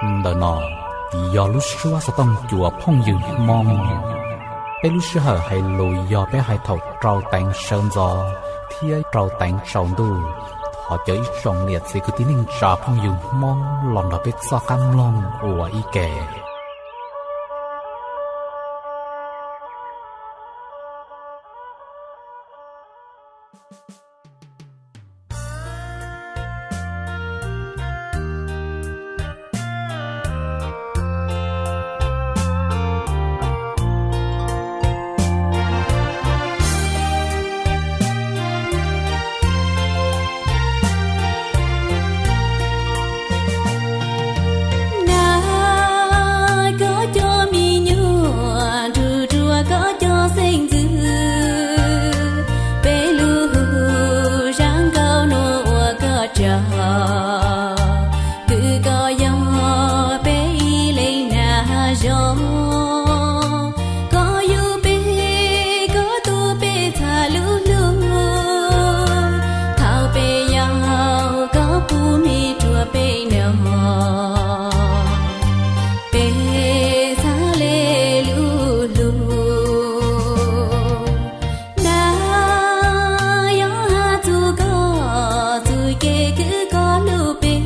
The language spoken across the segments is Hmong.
Ntawm no yog lub suab xov tooj cua phooj ywg Hmoob. Peb lub sij hawm hais lus yog peb hais thaum rau teev sawv ntxov thiab rau teev tsaus ntuj. Thov cov ib tsoom niam txiv kwv tij neej tsa phooj ywg Hmoob los nrog peb txoj qab mloog ua ib ke. Nab, koj cov me nyuam nrug rua koj cov xeeb ntxwv, peb lub hu zab nkauj nuav ua koj tsaug. Kws koj yog peb ib leeg nab zoo, koj yug peb, koj tu peb txha lub hlub. Thaum peb yau koj pub me rua peb noj, peb txhad le lub hlub. Nab, yog has txug koj txuj kev kws koj hlub peb,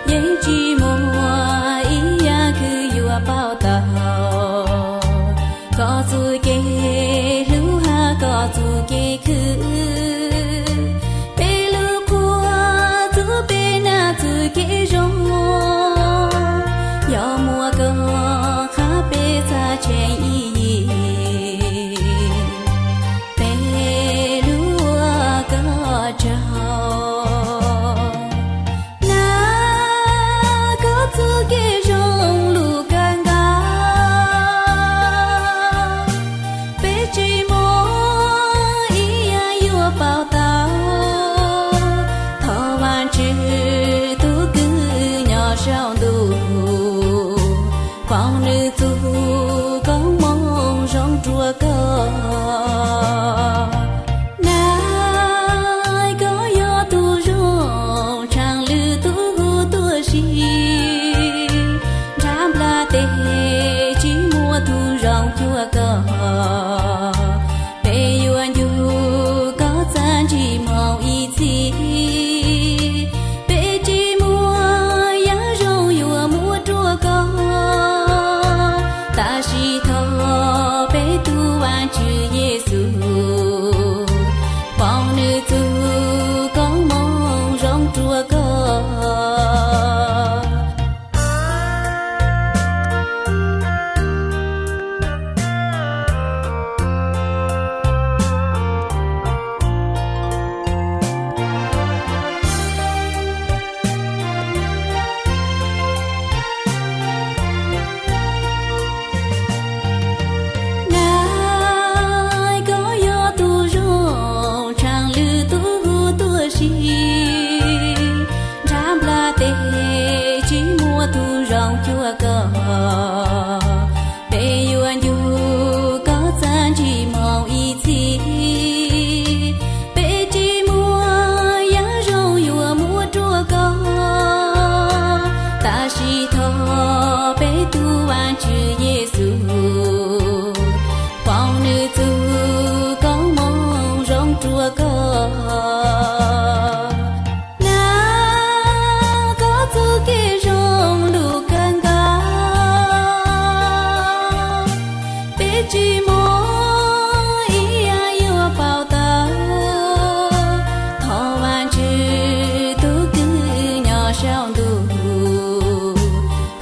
yeej tsis muaj ib yaam kws yuav paub tau koj txuj kev hlub hab koj txuj kev khwv. Peb lub qhua txuj peb nab txuj kev zoo, yog muaj koj qha peb txhad tsheej ib yig, peb lub ua koj tsaug. Nab, koj txuj kev zoo lug kawg nkaus, peb tsis muaj ib yaam yuav paub tau. Thov Vaajtswv tug kws nyob saum ntuj foom nwg txuj koob moov zoo rua koj. Nab, koj yog tug zoo tshaaj lwm tug huv tuab si, nrhav npla teb tsis muaj tug zoo cuag koj. Peb yuav ncu koj txhad ntsij moog ib txhis, peb tsis muaj yaam zoo yuav muab rua koj. Tam sim thaum peb tug Vaajtswv Yexus foom nwg txuj koob moov zoo rua koj. Nab, koj yog tug zoo tshaaj lwm tug huv tuab si, nrhav npla teb tsis muaj tug zoo cuag koj. Peb yuav ncu koj txhad ntsij moog ib txhis, peb tsis muaj yaam zoo yuav muab rua koj. Tam sim thaum peb tug Vaajtswv Yexus foom nwg txuj koob moov zoo rua koj. Nab, koj txuj kev zoo lug kawg nkaus, peb tsis muaj ib yaam yuav paub tau. Thov Vaajtswv tug kws nyob saum ntuj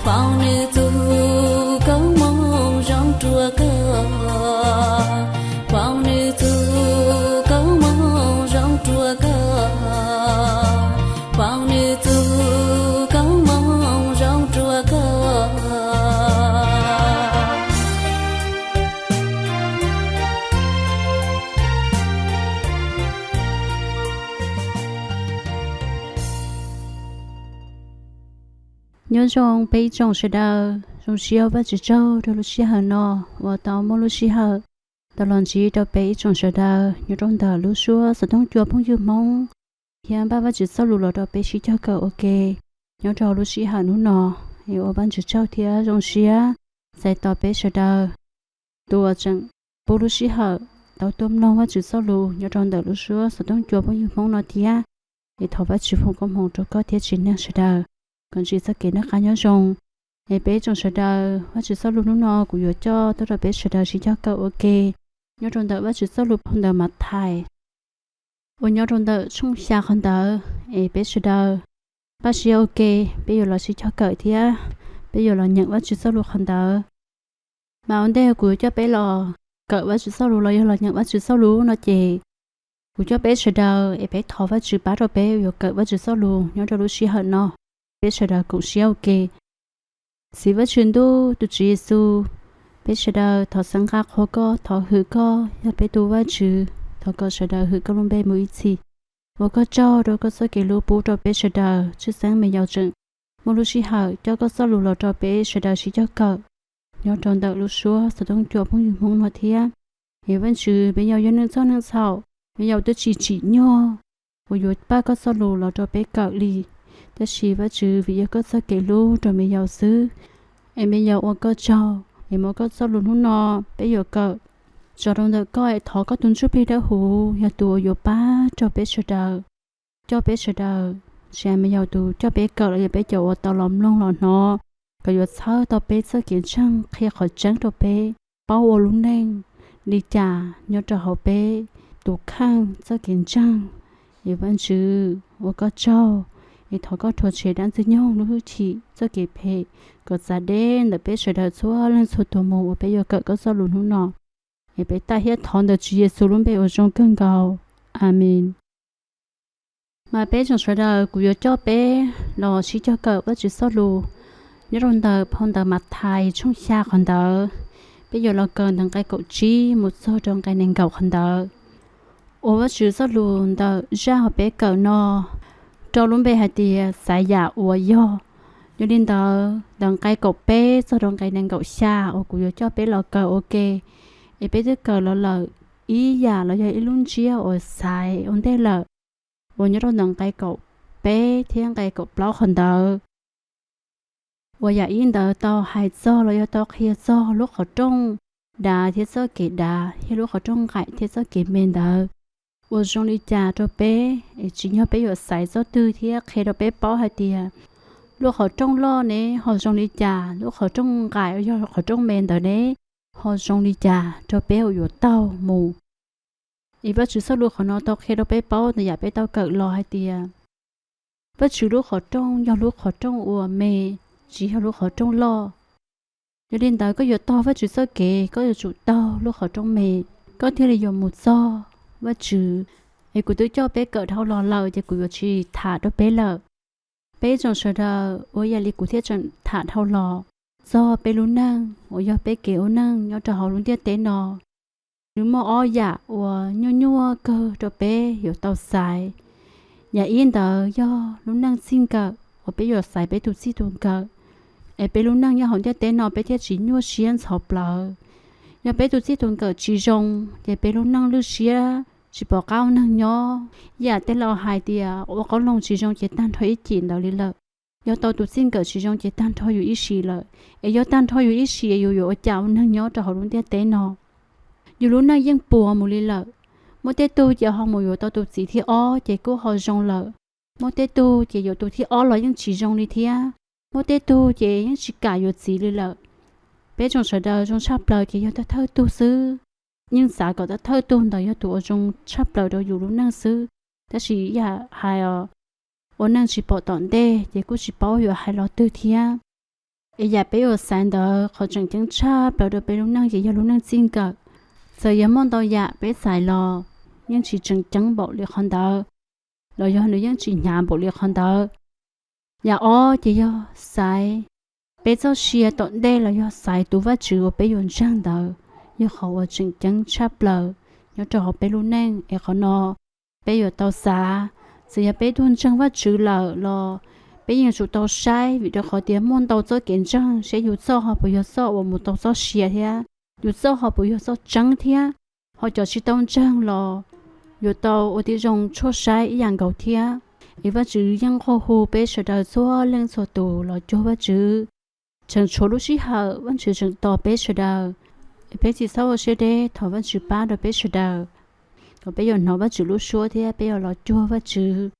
foom nwg txuj koob moov zoo rua koj. Foom nwg txuj koob moov zoo rua koj. Foom nwg txuj koob moov zoo rua koj. Nyob zoo peb ib tsoom sawv daws, zoo siab ua Vajtswv tsaug rau lub sij hawm no uas tau muaj lub sij hawm tau los ntsib rau peb ib tsoom sawv daws nyob rau ntawm lub suab xov tooj cua phooj ywg Hmoob, thiab npaj Vajtswv txoj lus los rau peb sib cog kawm ua ke. nyob rau lub sij hawm hnub no. Es ua Vajtswv tsaug thiab zoo siab txais tos peb sawv daws, tus uas tseem pub lub sij hawm tau tuaj mloog Vajtswv txoj lus nyob rau ntawm lub suab xov tooj cua phooj ywg Hmoob no thiab. Es thov Vajtswv foom koob hmoov rau koj thiab tsev neeg sawv daws kom ntsib txoj kev noj qab nyob zoo. Es peb tsoom sawv daws, Vajtswv txoj lus hnub no kuv yuav coj tuaj rau peb sawv daws sib cog kawm ua ke nyob rau ntawm Vajtswv txoj lus phau ntawv Mathais uas nyob rau ntawm tshooj xya qhov ntawd. Es peb sawv daws npaj siab ua ke, peb yuav los sib cog kawm thiab peb yuav los nyeem Vajtswv txoj lus qhov ntawd. Mas ua ntej kuv yuav coj peb los kawm Vajtswv txoj lus los yog los nyeem Vajtswv txoj lus no ces, kuv coj peb sawv daws es peb thov Vajtswv pab rau peb yuav kawm Vajtswv txoj lus nyob rau lub sij hawm no. Peb sawv daws koom siab ua ke. Txiv Vajtswv ntuj, tus Tswv Yexus, peb sawv daws thov xeeb nqa qhuas koj, thov hwm koj yog peb tus Vajtswv. Thov kom sawv daws hwm koj lub npe mus ib txhis. Ua koj tsaug rau koj txoj kev hlub pub rau peb sawv daws, tshwj xeeb me yaus tseem muaj lub sij hawm coj koj txoj lus los rau peb sawv daws sib cog kawm nyob rau ntawm lub suab xov tooj cua phooj ywg Hmoob no thiab. Es Vajtswv, me yaus yog neeg txob neeg txhaum, me yaus twb tsis tsim nyog uas yuav npaj koj txoj lus los rau peb kawm li. Tab sis Vajtswv, vim yog koj txoj kev hlub rau me yaus xwb, es me yaus ua koj tsaug es muab koj txoj lus hnub no peb yuav kawm tso rau ntawm koj. Es thov koj tus Ntsuj Plig Dawb Huv yog tus uas yuav pab rau peb sawv daws, coj peb sawv daws, tsis hais me yaus tus coj peb kawm los yog peb cov uas tau los mloog los hnov, kom yuav txhawb tau peb txoj kev ntseeg, qhia qhov tseeb rau peb paub ua lub neej li cas nyob rau hauv peb tus kheej txoj kev ntseeg. Es Vajtswv, ua koj tsaug, es thov koj rhuav tshem dab Ntxwg Nyoog lub hwj chim txoj kev phem kom txav deb ntawm peb sawv daws txhua leej txhua tus mus uas peb yuav kawm koj txoj lus hnub no. Es peb tag thiab thov ntawm Tswv Yexus lub npe uas zoo kawg nkaus. Amees. Mas peb tsoom sawv daws, kuv yuav coj peb los sib cog kawm Vajtswv txoj lus nyob rau ntawm phau ntawv Mathais tshooj xya qhov ntawd. Peb yuav los kawm ntawm nqe kaum tsib mus txog rau nqe nees nkaum qhov ntawd. Uas Vajtswv txoj lus ntawm zaj uas peb kawm no rau lub npe hais tias xaiv yam uas yog. Yog li ntawd, ntawm nqe kaum peb txog rau nqe nees nkaum xya uas kuv yuav coj peb los kawm ua ke, es peb twb kawm los lawm ib yam los yog ib lub ntsiab uas xaiv ua ntej lawm, uas nyob rau ntawm nqe kaum peb thiab nqe kaum plaub qhov ntawd. Uas yam ib ntawd tau hais txog los yog tau qhia txog lub qhov rooj dav thiab txoj kev dav, thiab lub qhov rooj nqaim thiab txoj kev me ntawd. Uas zoo li cas rau peb, es tsim nyog peb yuav xaiv txoj twg thiab qhia rau peb paub hais tias lub qhov rooj loj ne ho zoo li cas, lub qhov rooj nqaim yog qhov rooj me ntawd ne ho zoo li cas rau peb uas yuav taug mus. Es Vajtswv txoj lus qhov no tau qhia rau peb paub ntawm yam peb tau kawm los hais tias Vajtswv lub qhov rooj yog lub qhov rooj uas me, tsis yog lub qhov rooj loj. Yog li ntawd, koj yuav taug Vajtswv txoj kev, koj yuav tsum taug lub qhov rooj me, koj thiaj li yuav mus txog Vajtswv. Es kuv twb coj peb kawm dhau los lawm, ces kuv yuav tsis tham rau peb lawm. Peb tsoom sawv daws, ua yam li kuv thiaj tseem tham dhau los txog peb lub neej uas yog peb kev ua neej nyob rau hauv lub ntiaj teb no. Nws muaj ob yam uas nyuaj nyuaj kawg rau peb yuav tau xaiv. Yam ib ntawd yog lub neej txij nkawm uas peb yuav xaiv peb tus txij tus nkawm, es peb lub neej nyob hauv ntiaj teb no peb thiaj tsis nyuaj siab ntxhov plawv. Yog peb tus txij tus nkawm tsis zoo, ces peb lub neej lwj siab tsis pom qab ua neeg nyob. Yam tej laus hais tias ua qoob loo tsis zoo ces tag nrho ib cim ntawd li lawm. Yog tau tus txij nkawm tsis zoo ces tag nrho yus ib sim lawm. Es yog tag nrho yus ib sim, yus yuav ua cas ua neeg nyob rau hauv lub ntiaj teb no? Yus lub neej yeej puas mus li lawm. Muaj tej tug ces ho mus yuav tau tus txiv thib ob ces kuj ho zoo lawm. Muaj tej tug ces yuav tus thib ob los yeej tsis zoo li thiab. Muaj tej tug ces yeej tsis kam yuav txiv li lawm. Peb tsoom sawv daws, zoo tshaj plaws ces yog thawj thawj tug xwb. Yeej xav kom thawj thawj tug ntawd yog tus uas zoo tshaj plaws rau yus lub neej xwb. Tab sis yam hais os, ua neej tsis pom tom ntej ces kuj tsis paub yuav hais los twg thiab. Es yam peb yuav xaiv ntawd, qhov tseem ceeb tshaj plaws rau peb lub neej ces yog lub neej txij nkawm. Txawm yog muaj ntau yam peb xaiv los yeej tsis tseem ceeb npaum li qhov ntawd, los yog nws yeej tsis hnyav npaum li qhov ntawd. Yam ob ces yog xaiv peb txoj sia tom ntej los yog xaiv tus Vajtswv uas peb yuav ntseeg ntawd, yog qhov uas tseem ceeb tshaj plaws nyob rau hauv peb lub neej. Es qhov no peb yuav tau xav. Txawm yog peb tuag ntseeg Vajtswv lawm los peb yeej tsum tau saib, vim rau qhov tias muaj ntau txoj kev ntseeg, saib yus txoj ho puas yog txoj uas mus tau txoj sia thiab, yus txoj ho puas yog txoj tseeb thiab. Ho cov tsis tau ntseeg los yuav tau ua tib zoo tshuaj saib ib yam nkaus thiab. Es Vajtswv yeej nqua hu peb sawv daws txhua leej txhua tus los cuag Vajtswv. Tseem tshuav lub sij hawm Vajtswv tseem tos peb sawv daws. Es peb tsis txhob ua siab deb, thov Vajtswv pab rau peb sawv daws, kom peb yuav hnov Vajtswv lub suab thiab peb yuav los cuag Vajtswv.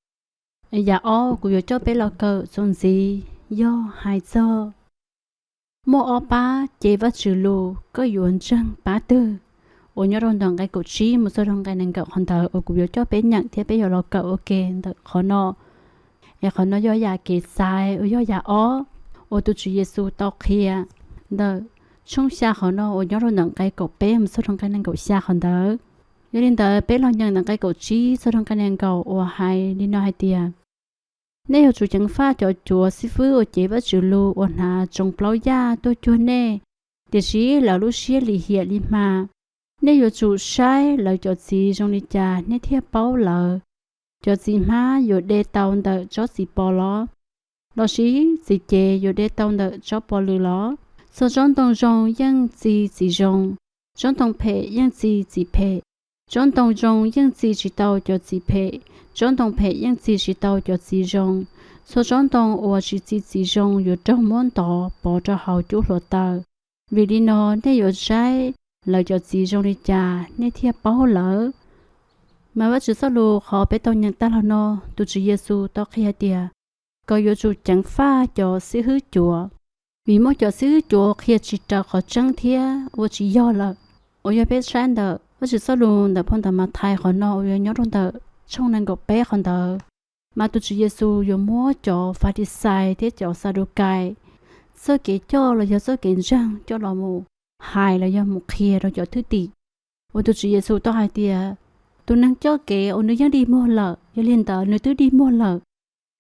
Yam ob kuv yuav coj peb los kawm txuas ntxiv yog hais txog muaj ob pab ces Vajtswv lus koj yuav ntseeg pab twg, uas nyob rau ntawm nqe kaum tsib mus txog rau nqe nees nkaum qhov ntawd uas kuv yuav coj peb nyeem thiab peb yuav los kawm ua ke ntawm qhov no. Es qhov no yog yam kev xaiv uas yog yam ob uas tus Tswv Yexus tau qhia ntawm tshooj xya qhov no uas nyob rau ntawm nqe kaum peb mus txog rau nqe nees nkaum xya qhov ntawd. Yog li ntawd peb los nyeem ntawm nqe kaum tsib txog rau nqe nees nkaum uas hais li no hais tias, nej yuav tsum ceev faj cov cuav xib fwb uas cev Vajtswv lus uas hnav tsoos plaub yaj tuaj cuag nej, tiam sis lawv lub siab lim hiam li hma. Nej yuav tsum saib lawv cov txiv zoo li cas nej thiaj paub lawv. Cov txiv hmab yuav de tau ntawm tsob txiv pos los? Los sis txiv cev yuav de tau ntawm tsob pos lwm los? Txhua tsob ntoo zoo yeej txi txiv zoo, tsob ntoo phem yeej txi txiv phem. Tsob ntoo zoo yeej txi tsis tau cov txiv phem, tsob ntoo phem yeej txi tsis tau cov txiv zoo. Txhua tsob ntoo uas tsis txi txiv zoo yuav raug muab ntov pov rau hauv cub hluav taws. Vim li no nej yuav saib lawv cov txiv zoo li cas nej thiaj paub lawv. Mas Vajtswv txoj lus qhov peb tau nyeem tag los no, tus Tswv Yexus tau qhia tias kom yuav tsum ceev faj cov xib hwb cuav, vim muaj cov xib hwb cuav qhia tsis raws qhov tseeb thiab ua tsis yog lawm. Uas yog peb saib ntawm Vajtswv txoj lus ntawm phau ntawv Mathais qhov no uas yuav nyob rau ntawm tshooj nees nkaum peb qhov ntawd, mas tus Tswv Yexus yuav muab cov Falixais thiab cov Xadukais txoj kev coj los yog txoj kev ntseeg coj los mus hais los yog mus qhia rau cov thwj tim. Uas tus Tswv Yexus tau hais tias, tus neeg coj kev uas nws yeej dig muag lawm, yog li ntawd nws twb dig muag lawm,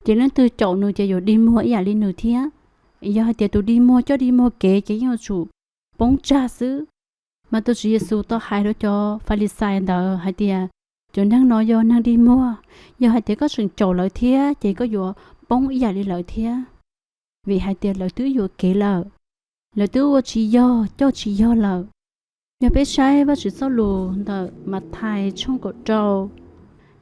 ces leej twg caum nws ces yuav dig muag ib yam li nws thiab. Yog hais tias tus dig muag coj dig muag kev ces yeej yuav tsum poob tsag xwb. Mas tus Tswv Yexus tau hais rau cov Falixais ntawd hais tias, cov neeg no yog neeg dig muag, yog hais tias koj tseem caum lawv thiab ces koj yuav poob ib yam li lawv thiab, vim hais tias lawv twb yuam kev lawm, lawv twb ua tsis yog coj tsis yog lawm. Yog peb saib Vajtswv txoj lus ntawm Mathais tshooj kaum rau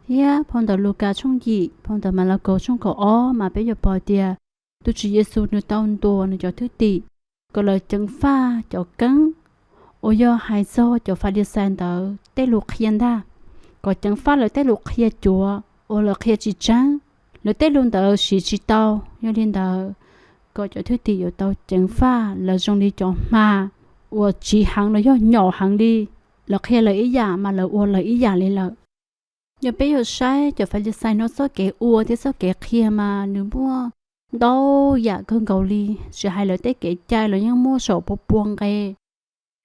thiab phau ntawv Lukas tshooj yim, phau ntawv Malakaus tshooj kaum ob mas peb yuav pom tias tus Tswv Yexus nws tau ntuas nws cov thwj tim kom lawv ceev faj cov keeb uas yog hais txog cov Falixais ntawd tej lus qhia ntag, kom ceev faj lawv tej lus qhia cuav uas lawv qhia tsis tseeb, lawv tej lus ntawd siv tsis tau. Yog li ntawd, kom cov thwj tim yuav tau ceev faj lawv zoo li cov hma uas tsiv heev los yog nyaum heev li, lawv qhia lawv ib yam mas lawv ua lawv ib yam li lawm. Yog peb yuav saib cov Falixais no txoj kev ua thiab txoj kev qhia mas nws muaj ntau yam kawg nkaus li, tsis hais lawv tej kev cai los yeej muaj saum pua pua nqe.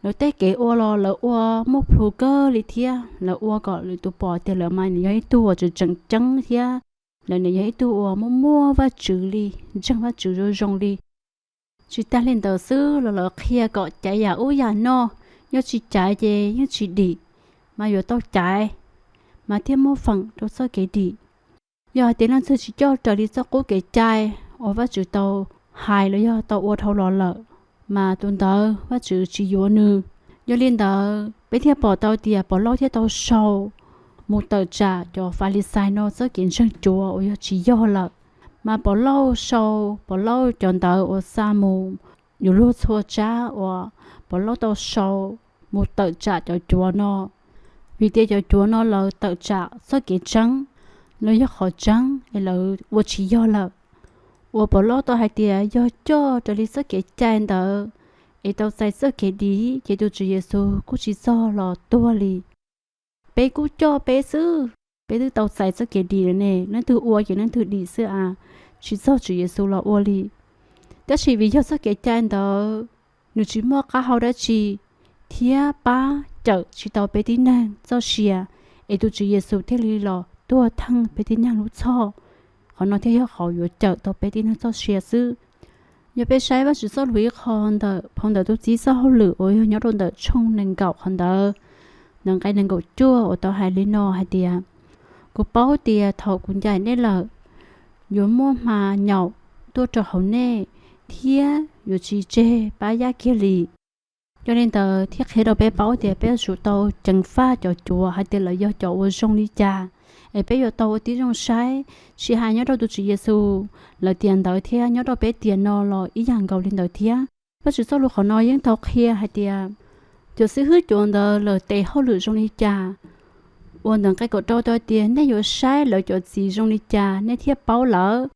Lawv tej kev ua los lawv ua muaj plhus kawg li thiab, lawv ua kom lwm tus pom tias lawv mas nws yog ib tug uas tseem tseem ceeb thiab lawv nws yog ib tug uas muaj muaj Vajtswv li, ntseeg Vajtswv zoo zoo li. Tsis tag li ntawd xwb los lawv qhia kom caiv yam ub yam no, yog tsis caiv ces yeej tsis dim, mas yuav tau caiv, mas thiaj muaj feem rau txoj kev dim. Yog hais tias leej twg tsis coj raws li txoj qub kev cai uas Vajtswv tau hais los yog tau ua dhau los lawm, mas tus ntawd Vajtswv tsis yuav nws. Yog li ntawd peb thiaj pom tau tias Pov Lauj thiaj tau sau mus tawm tsam cov Falixais no txoj kev ntseeg cuav uas yog tsis yog lawm. Mas Pov Lauj sau, Pov Lauj cov ntawv uas xa mus yuav luag txhua tsab uas Pov Lauj tau sau mus tawm tsam cov cuav no, vim tias cov cuav no lawv tawm tsam txoj kev tseeb, lawv yog qhov tseeb es lawv ua tsis yog lawm. Uas Pov Lauj tau hais tias yog coj raws li txoj kev cai ntawd es tau txais txoj kev dim ces tus Tswv Yexus kuj tsis txog los tuag li. Peb kuj coj peb xwb, peb twb tau txais txoj kev dim lawm ne, leej twg ua ces leej twg dim xwb a, tsis txog Tswv Yexus los ua li. Tab sis vim yog txoj kev cai ntawd nws tsis muaj qab hau dab tsi thiab pab cawm tsis tau peb tib neeg txoj sia, es tus Tswv Yexus thiaj li los tuag theej peb tib neeg lub txhoj. Qhov no thiaj yog qhov yuav cawm tau peb tib neeg txoj sia xwb. Yog peb saib Vajtswv txoj lus ib qho ntawm phau ntawv Tub Txib Txoj Hauj Lwm uas yog nyob rau ntawm tshooj nees nkaum qhov ntawd, ntawm nqe nees nkaum cuaj uas tau hais li no hais tias, kuv paub tias thaum kuv ncaim nej lawm, yuav muaj hma nyaum tuaj rau hauv nej, thiab yuav tsis tseg pab yaj kiag li. Yog li ntawd thiaj qhia rau peb paub tias peb yuav tsum tau ceev faj cov cuav hais tias lawv yog cov uas zoo li cas, es peb yuav tau ua tib zoo saib, tsis hais nyob rau tus Tswv Yexus lawm tiam ntawd thiab nyob rau peb tiam no los ib yam nkaus li ntawd thiab. Vajtswv txoj lus qhov no yeej tau qhia hais tias cov xib hwb cuav ntawd lawv tes hauj lwm zoo li cas. Uas ntawm nqe kaum rau tau tias nej yuav saib lawv cov txiv zoo li cas nej thiaj paub lawv.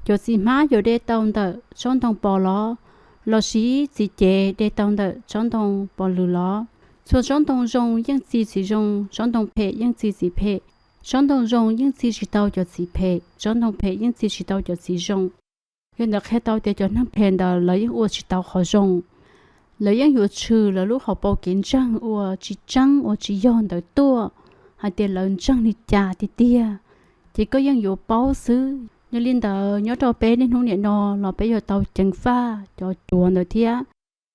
Cov txiv hmab yuav de tau ntawm tsob ntoo pos los, lossis txiv cev de tau ntawm tsob ntoo pos lwm los? Txhua tsob ntoo zoo yeej txi txiv zoo, tsob ntoo phem yeej txi txiv phem. Tsob ntoo zoo yeej txi tsis tau cov txiv phem, tsob ntoo phem yeej txi tsis tau cov txiv zoo. Yog ntawd qhia tau tias cov neeg phem ntawd lawv yeej ua tsis tau qhov zoo. Lawv yeej yuav tshwm lawv lub hauv paus kev ntseeg uas tsis tseeb uas tsis yog ntawd tuaj, hais tias lawv ntseeg li cas tiag tiag, ces koj yeej yuav paub xwb. Yog li ntawd nyob rau peb niaj hnub niam no los peb yuav tau ceev faj cov cuav ntawd thiab.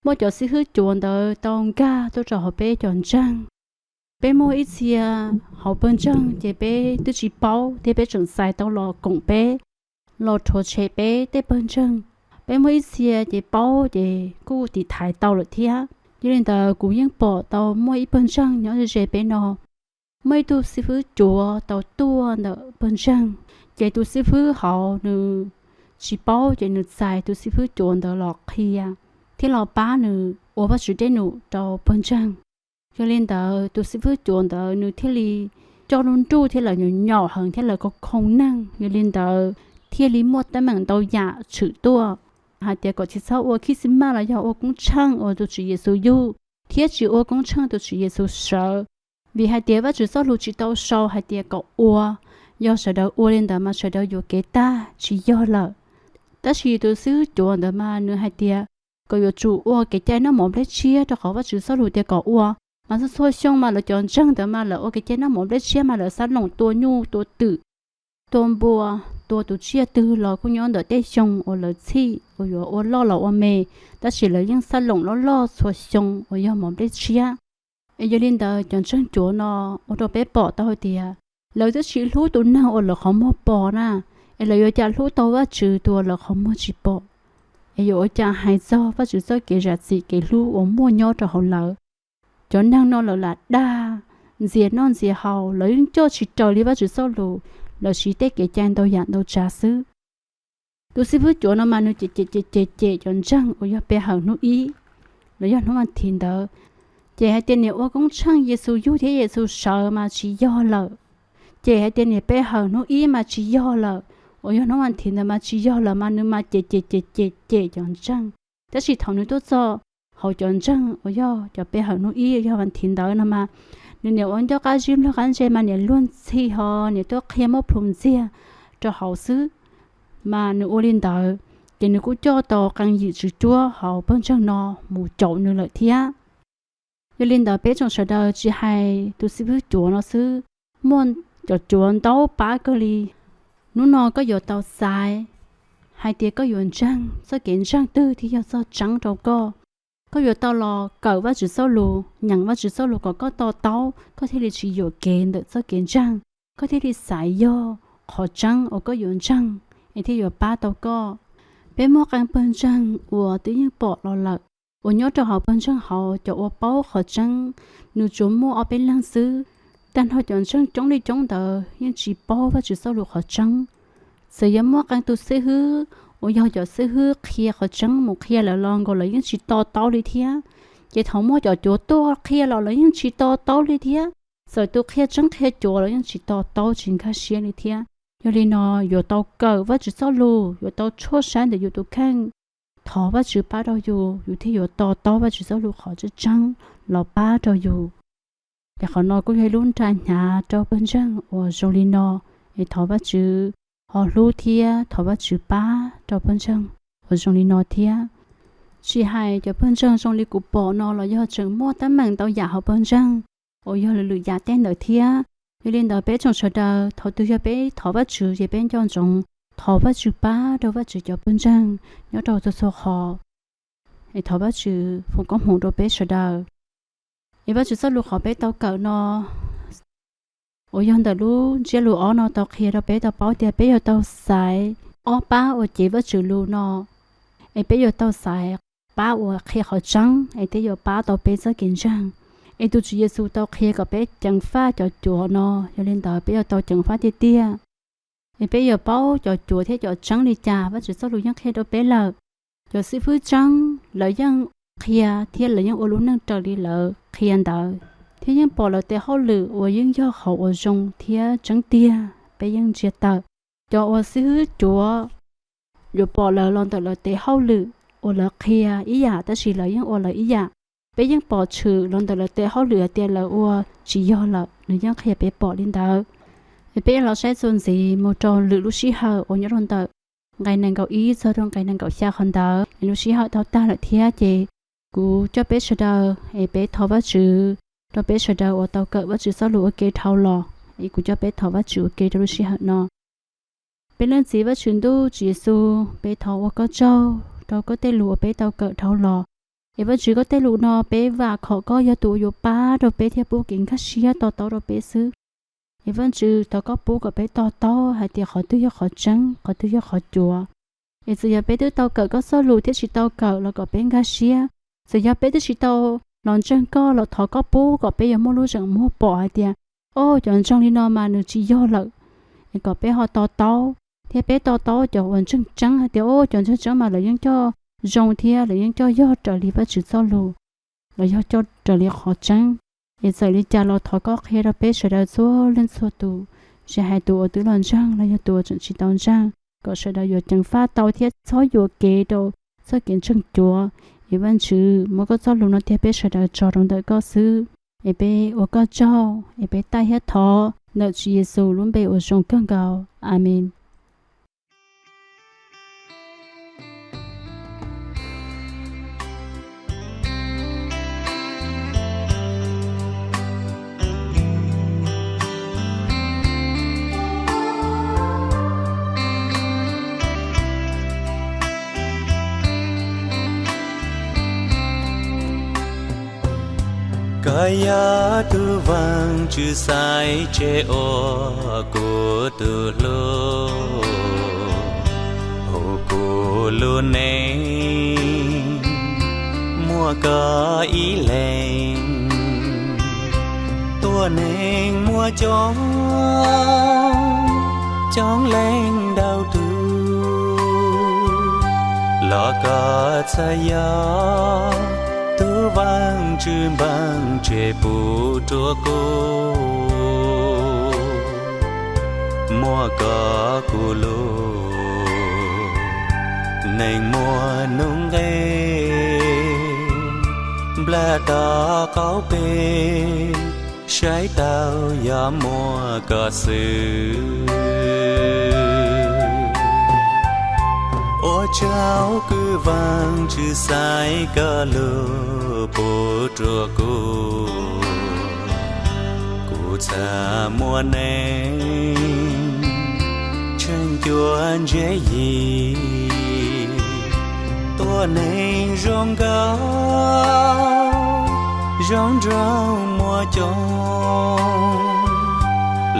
Muaj cov xib hwb cuav ntawd tau nkag tuaj rau hauv peb cov ntseeg. Peb muaj ib txhia hauv pawg ntseeg ces peb twb tsis paub thiab peb tseem txais tau los koom peb, los rhuav tshem peb tej pawg ntseeg. Peb muaj ib txhia ces paub ces kuj tiv thaiv tau lawm thiab. Yog li ntawd kuv yeej pom tau muaj ib pawg ntseeg nyob ze ze peb no, muaj ib tug xib fwb cuav tau tuaj ntawm pawg ntseeg, ces tus xib fwb hauv nws tsis paub ces nws txais tus xib fwb cuav ntawd los qhia thiab los pab nws ua Vajtswv dej num rau pawg ntseeg. Yog li ntawd tus xib fwb cuav ntawd nws thiaj li coj lub nruj thiab lawv nyuam nyaum heev thiab lawv khoo khoo neeg. Yog li ntawd thiaj li muaj teeb meem ntau yam tshwm tuaj, hais tias kom tsis txhob ua Khib Xis Mas los yog ua koob tsheej uas tus Tswv Yexus yug, thiab tsis ua koob tsheej tus Tswv Yexus sawv. Vim hais tias Vajtswv txoj lus tsis tau sau hais tias kom ua, yog sawv daws ua li ntawd mas sawv daws yuam kev tag, tsis yog lawm. Tab sis tus xib hwb cuav ntawd mas nws hais tias kom yuav tsum ua kev cai noj mov nplej tshiab rau qhov Vajtswv txoj lus tias kom ua. Mas txhua txhua xyoo mas lawv cov ntseeg ntawd mas lawv ua kev cai noj mov nplej tshiab mas lawv xav loos tua nyuj tua twm, tua npua, tua tus tsiaj twg los kuj nyob ntawm tej xyoo uas lawv txhij uas yuav ua loj los ua me, tab sis lawv yeej xav loos loj loj txhua xyoo uas yog mov nplej tshiab. Es yog li ntawd cov ntseeg cuav no ua rau peb pom tau hais tias lawv twb tsis hlub tus neeg uas lawv qhov muag pom na, es lawv yuav cas hlub tau Vajtswv tus uas lawv qhov muag tsis pom? Es yuav ua cas hais txog Vajtswv txoj kev zam txim kev hlub uas muaj nyob rau hauv lawv? Cov neeg no lawv lam dag, ntxias noj ntxias haus, lawv yeej coj tsis raws li Vajtswv txoj lus, lawv siv tej kev cai ntau yam ntau tsav xwb. Tus xib fwb cuav no mas nws cem cem cem cem cem cov ntseeg uas yog pe hawm hnub ib los yog hnub vas thiv ntawd, cem hais tias niam ua koob tsheej Yexus yug thiab Yexus sawv mas tsis yog lawm. Cem hais tias niam pe hawm hnub ib mas tsis yog lawm, uas yog hnub vas thiv ntawd mas tsis yog lawm, mas nws mas cem cem cem cem cem cov ntseeg. Tab sis thaum nws tuaj txog hauv cov ntseeg uas yog cov pe hawm hnub ib yog vas thiv ntawd no mas, nws niam ua ncauj qab zib nplog qab ntse mas niam luag ntxhi ho niam tuaj qhia muab plhus ntxiag rau hauv xwb. Mas nws ua li ntawd, ces nws kuj coj tau qee yim tswv cuab hauv pawg ntseeg no mus caum nws lawm thiab. Yog li ntawd peb tsoom sawv daws tsis hais tus xib fwb cuav no xwb, muaj cov cuav ntau pab kawg li. Hnub no koj yuav tau xaiv hais tias koj yuav ntseeg txoj kev ntseeg twg thiaj yog txoj tseeb rau koj. Koj yuav tau los kawm Vajtswv txoj lus, nyeem Vajtswv txoj lus kom koj to taub, koj thiaj li tsis yuam kev ntawm txoj kev ntseeg, koj thiaj li xaiv yog qhov tseeb uas koj yuav ntseeg, es thiaj yuav pab tau koj. Peb muaj qee pawg ntseeg uas twb yeej pom los lawm, uas nyob rau hauv pawg ntseeg hauv cov uas paub qhov tseeb, nws tsuas muaj ob peb leeg xwb. Tag nrho cov ntseeg coob li coob ntawd yeej tsis paub Vajtswv txoj lus qhov tseeb. Txawm yog muaj qee tus xib hwb uas yog cov xib hwb qhia qhov tseeb mus qhia lawv los nkaus lawv yeej tsis to taub li thiab. Ces thaum muaj cov cuav tuaj qhia los lawv yeej tsis to taub li thiab. Txawm tus qhia tseeb qhia cuav los yeej tsis to taub tsis nkag siab li thiab. Yog li no, yuav tau kawm Vajtswv txoj lus, yuav tau tshuaj saib ntawm yus tus kheej, thov Vajtswv pab rau yus, yus thiaj yuav to taub Vajtswv txoj lus qhov tseeb tseeb los pab rau yus. Ces qhov no kuj yog ib lub nra hnyav rau pawg ntseeg uas zoo li no, es thov Vajtswv ho hlub thiab thov Vajtswv pab rau pawg ntseeg uas zoo li no thiab. Tsis hais cov pawg ntseeg zoo li kuv pom no los yog tseem muaj teeb meem ntau yam hauv pawg ntseeg uas yog lwm lwm yam tej ntawd thiab. Yog li ntawd peb tsoom sawv daws thaum twg yog peb thov Vajtswv ces peb nco ntsoov thov Vajtswv pab rau Vajtswv cov pawg ntseeg nyob rau txhua txhua qhov. Es thov Vajtswv foom koob hmoov rau peb sawv daws. Es Vajtswv txoj lus qhov peb tau kawm no uas yog ntawm lub ntsiab lus ob no tau qhia rau peb tau paub tias peb yuav tau xaiv ob pab uas cev Vajtswv lus no. Es peb yuav tau xaiv pab uas qhia qhov tseeb es thiaj yuav pab tau peb txoj kev ntseeg. Es tus Tswv Yexus tau qhia kom peb ceev faj cov cuav no, yog li ntawd peb yuav tau ceev faj tiag tiag. Es peb yuav paub cov cuav thiab cov tseeb li cas? Vajtswv txoj lus yeej qhia rau peb lawm. Cov xib fwb tseeb lawv yeej qhia thiab lawv yeej ua lub neej raws li lawv qhia ntawd, thiab yeej pom lawv tes hauj lwm uas yeej yog qhov uas zoo thiab tseeb tiag, peb yeej ntsia tawm. Cov uas xib fwb cuav yuav pom lawv los ntawm lawv tes hauj lwm uas lawv qhia ib yam tab sis lawv yeej ua lawv ib yam. Peb yeej pom tshwm los ntawm lawv tes hauj lwm hais tias lawv ua tsis yog lawm, nws yeej qhia peb pom li ntawd. Es peb los saib txuas ntxiv mus rau lwm lub sij hawm uas nyob rau ntawm nqe nees nkaum ib txog rau nqe nees nkaum xya qhov ntawd. Es lub sij hawm tau tag lawm thiab ces kuv coj peb sawv daws es peb thov Vajtswv rau peb sawv daws uas tau kawm Vajtswv txoj lus ua ke dhau los. Es kuv coj peb thov Vajtswv ua ke rau lub sij hawm no. Peb leej txiv Vajtswv ntuj Tswv Yexus, peb thov ua koj tsaug rau koj tej lus uas peb tau kawm dhau los. Es Vajtswv, koj tej lus no peb vam khom koj yog tus uas yuav pab rau peb thiab pub kev nkag siab to taub rau peb xwb. Es Vajtswv, thov koj pub kom peb to taub hais tias qhov twg yog qhov tseeb, qhov twg yog qhov cuav. Es txawm yog peb twb tau kawm koj txoj lus thiab tsis tau kawm los kom peb nkag siab. Txawm yog peb twb tsis tau los ntseeg koj los thov koj pub kom peb yuav muaj lub zeem muag pom hais tias, o, cov ntseeg li no mas nws tsis yog lawm. Es kom peb ho to taub, thiab peb to taub cov uas ntseeg tseeb hais tias, o, cov ntseeg tseeb mas lawv yeej coj zoo thiab lawv yeej coj yog raws li Vajtswv txoj lus, los yog coj raws li qhov tseeb. Es txawm li cas los thov koj qhia rau peb sawv daws txhua leej txhua tus, tsis hais tus uas twb los ntseeg los yog tus uas tseem tsis tau ntseeg, kom sawv daws yuav ceev faj tau thiab txhob yuam kev rau txoj kev ntseeg cuav. Es Vajtswv, muab koj txoj lus no thiab peb sawv daws tso rau ntawm koj xwb. Es peb ua koj tsaug, es peb taij thiab thov ntawm Tswv Yexus lub npe uas zoo kawg nkaus. Amees. Koj yog tus Vaajtswv xaiv tseg ua kuv tus hlub, hu kuv lub neej muaj koj ib leeg. Tuab neeg muaj coob, coob leej ntau tug, los koj txhaj yog tug Vaajtswv npeej tseg pub rua kuv. Muaj koj kuv lub neej muaj nuj nqes, nplaj tog qaub peg, saib tau yog muaj koj xwb. Ua tsaug kws Vaajtswv xaiv koj lug pub rua kuv, kuv txhaj muaj neej tsheej cua ntse yig. Tuab neeg zoo nkauj, zoo nraug muaj coob,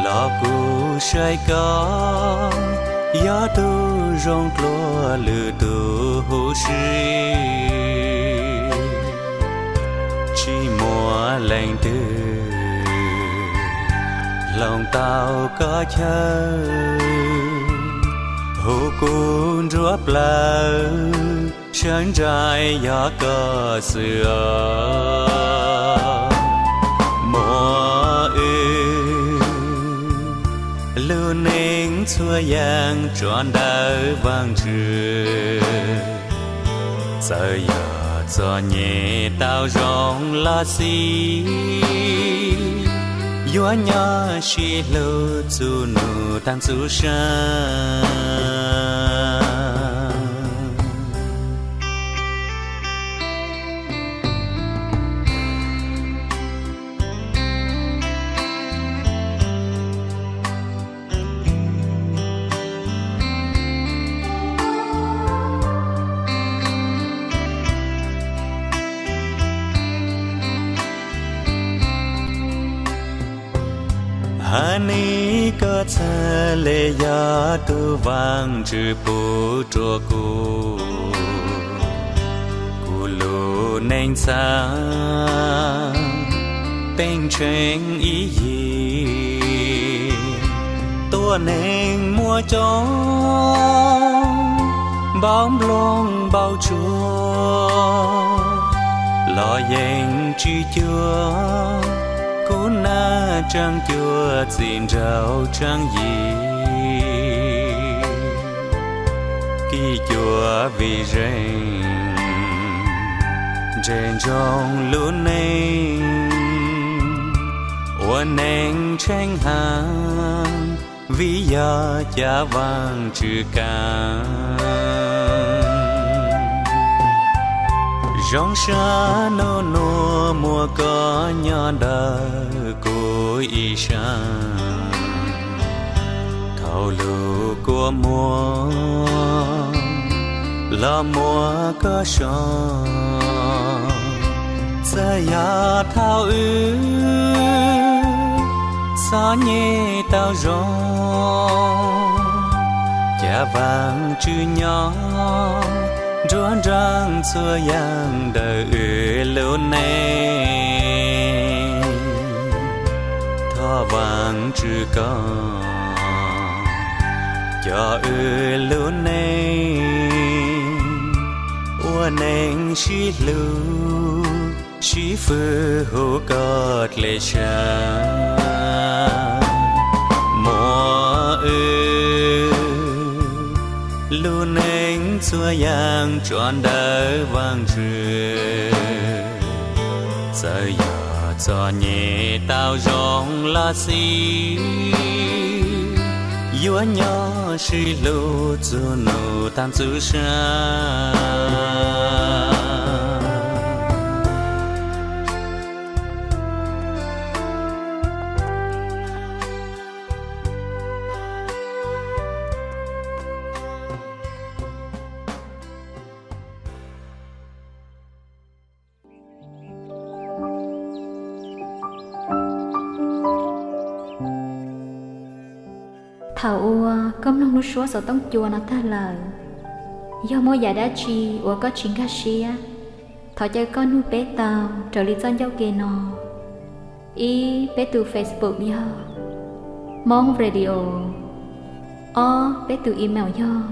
los kuv saib koj yog tug zoo dlua lwm tug huv si. Tsis muaj leej twg hloov tau koj chaw, hu kuv nruab plawv, sawv nraim yog koj xwb os. Muab wb lub neej txhua yaam tso ntawm Vaajtswv, txawm yog txom nyem tau zoo los xij, yuav nyob sib hlub txhua nub taag txhua saav. Hab nig koj txhaj le yog tug Vaajtswv pub rua kuv, kuv Lub neej txhav, peb ntseeg ib yig, tuab neeg muaj coob, npaum nplooj npaum tsuag, los yeej tsis cuag kub nag tseem cuag txiv nraug tseem yig. Kib cuag vim zeej, ntsej ntsoog lub neej, ua neeg tsheej heev, vim yog caj Vaajtswv kaaj. Zoo sab nub nuav muaj koj nyob ntawm kuv ib sab. Thaum lub kua muag los muab koj so, txawm yog thaum wb txom nyem tau zoo, caj Vaajtswv nyob nruab nraag txhua yaam ntawm wb lub neej. Thov Vaajtswv koj coj wb lub neej ua neeg sib hlub, sib fwm hu koj dlej sab. Muab wb lub neej txhua yaam tso ntawm Vaajtswv. Txawm yog txom nyem tau zoo los xij, yuav nyob sib hlub txhua nub taag txhua sab. Thaum uas koj mloog lub suab xov tooj cua no tag lawm, yog muaj yam dab tsi uas koj tsis nkag siab, thov caw koj nug peb tau raws li txoj ncauj ke no. Ib, peb tus Facebook yog Hmoob Radio. Ob, peb tus email yog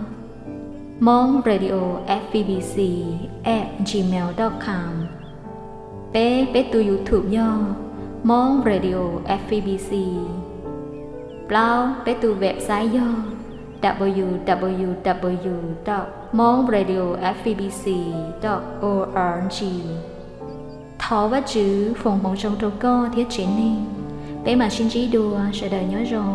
hmongradioFEBC at gmail dot com. Peb, peb tus YouTube yog Hmoob Radio FEBC. Plaub, peb tus website yog www dot hmongradioFEBC dot org. Thov Vajtswv foom hmoov zoo rau koj thiab tsev neeg. Peb mam sib ntsib dua, sawv daws nyob zoo.